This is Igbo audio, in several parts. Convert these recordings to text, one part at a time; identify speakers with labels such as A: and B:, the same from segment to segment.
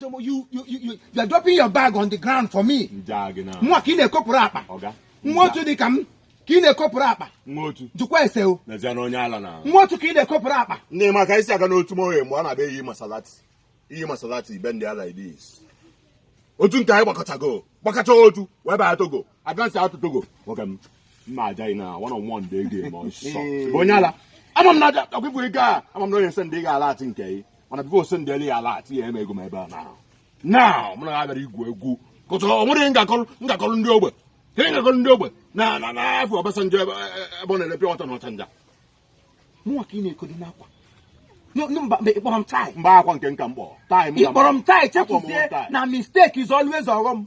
A: You are dropping your bag on the ground for me. Nwa ka ị na-ekopụrụ akpa. Nwa otu dị ka m ka ị na-ekopụrụ akpa.
B: Nwa otu.
A: Jụkwa ese o.
B: N'ezie na onye ala na.
A: Nwa otu ka ị na-ekopụrụ akpa.
B: Nne maka isi aga n'otu m ohe mgbe ọ na-abịa iyi Maserati. Iyi Maserati bend ya like this. Otu nke anyị gbakọtago. Gbakọta otu wee baa Togo. Advance out to Togo. Nwoke m mma aja ị na one on one day game ọsọ. Bụ onye ala. Ama m na aja ọkwa ego a. Ama m na onye nsị ndị ga ala atị nke ị. Mana bifo ose ndị eli ya ala atị ya eme ego m ebe a na. Now mụ na ya bịara igwu egwu. Kọtọ ọ nwere ngakọrọ ndị ogbe. Ihe ngakọrọ ndị ogbe na na na afọ Obasanjo ebe ọ na-elepe ọta na ọchanja.
A: Nwa ka ị na-ekodi n'akwa. Mba, ịkpọrọ m tie.
B: Mba akwa nke nka mkpọ. Tie m.
A: Ịkpọrọ m tie chefuzie na mistake is always ọghọm.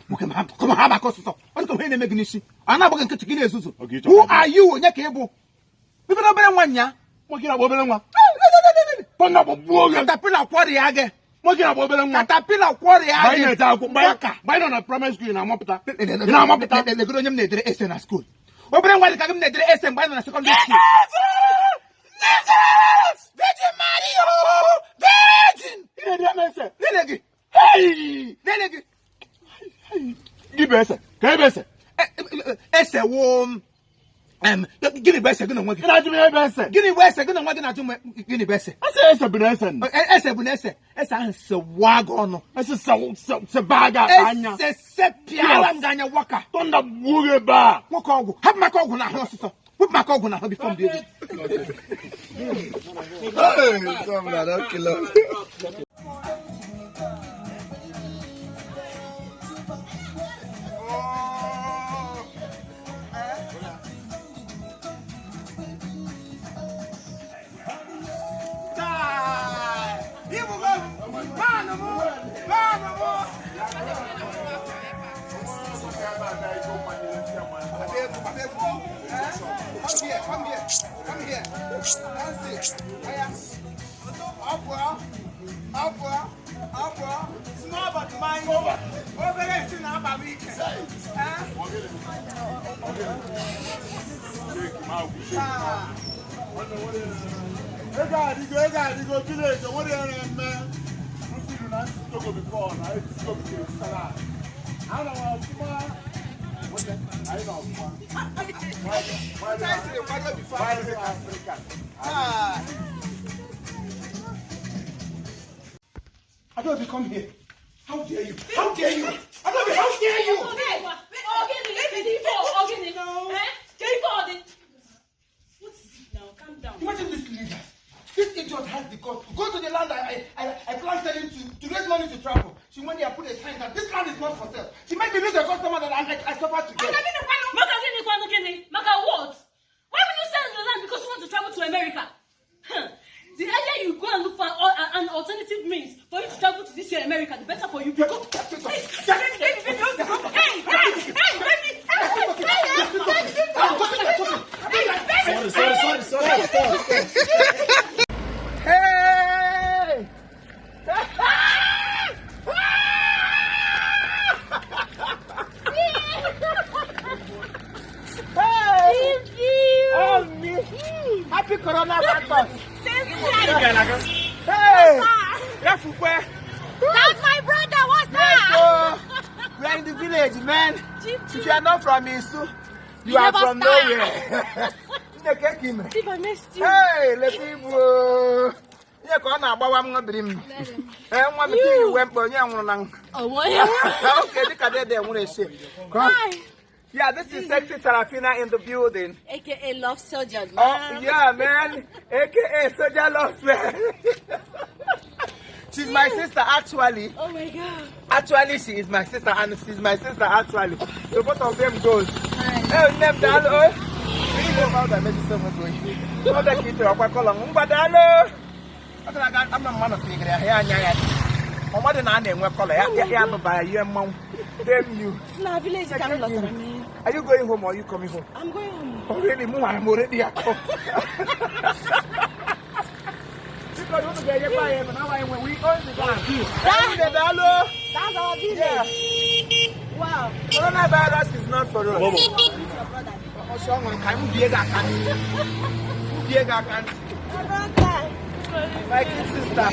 A: Nwoke m kọma ha maka ọsụsọ. Ọ dịka ihe na-eme gị n'isi. A na-agba gị nkịtị gị na-ezuzu. Who are you? Onye ka ị bụ? Bibere obere nwa nya.
B: Nwoke na-agba obere nwa.
A: Katapila kwọrịa gị.
B: Nwoke na-agba obere nwa.
A: Katapila kwọrịa gị.
B: Mgbe anyị nọ na primary school na-amapụta. Ị na-amapụta.
A: Legoro onye m na-edere ese na school. Obere nwa dị ka gị m na-edere ese mgbe anyị nọ na secondary school. Jesus! Virgin Maria! Virgin!
B: Ị na-edere ese.
A: Lele gị.
B: Hey!
A: Lele gị.
B: Gị bụ ese. Ka ị bụ ese.
A: Ese wo gịnị bụ ese gị na onwe gị?
B: Ị na-ajụ m ihe bụ ese.
A: Gịnị bụ ese gị na onwe gị na-ajụ m gịnị bụ ese?
B: Ese ese bụ na ese.
A: Ese bụ na ese. Ese ahụ sewaa gị ọnụ.
B: Ese sewaa gị akpa anya.
A: Ese sepịara m gị anya waka.
B: Tọnda gbuo gị ebe a.
A: Nwoke ọgwụ. Hapụ maka ọgwụ n'ahụ ọsịsọ. Wepụ maka ọgwụ n'ahụ bifo m bie gị. Come here. That's it. Up, small but mighty. Adobe, come here. How dare you? How dare you? Adobe, how dare you?
C: What is it now? Calm down.
A: Imagine this leader. This idiot has the guts to go to the land I planned selling to raise money to travel. She went there and put a sign that this land is not for sale. She made me lose a customer that I suffered to get.
C: Maka what? Why would you sell the land because you want to travel to America? Huh. The earlier you go and look for an alternative means for you to travel to this year America, the better for you. Because hey, baby,
B: Sorry.
A: Hey! Hey! Oh, me. Happy coronavirus. Hey!
C: That's my brother. What's
A: Yes,
C: that?
A: we are in the village, man. If you are not from Isu, you are from nowhere.
C: Chief, I missed you.
A: Hey, let me go. Ihe ka ọ na-agbawa m nwabiri m. Ee, nwa m tiri uwe mkpa onye nwụrụ na Okay, dịka dede nwụrụ esi. Yeah, this is Sexy Sarafina in the building.
C: AKA Love Soldier.
A: Oh, yeah, man. AKA Soldier Love Man. She's my sister, actually.
C: Oh, my God.
A: Actually, she is my sister, and she's my sister, actually. So both of them goes. Hey, name Dalo. Damn you. Are you going home or are you coming home?
C: I'm going home.
A: Oh, really? I'm already at home. We own the land.
C: That's our village.
A: Yeah.
C: Wow.
A: Coronavirus is not for us. My kid sister.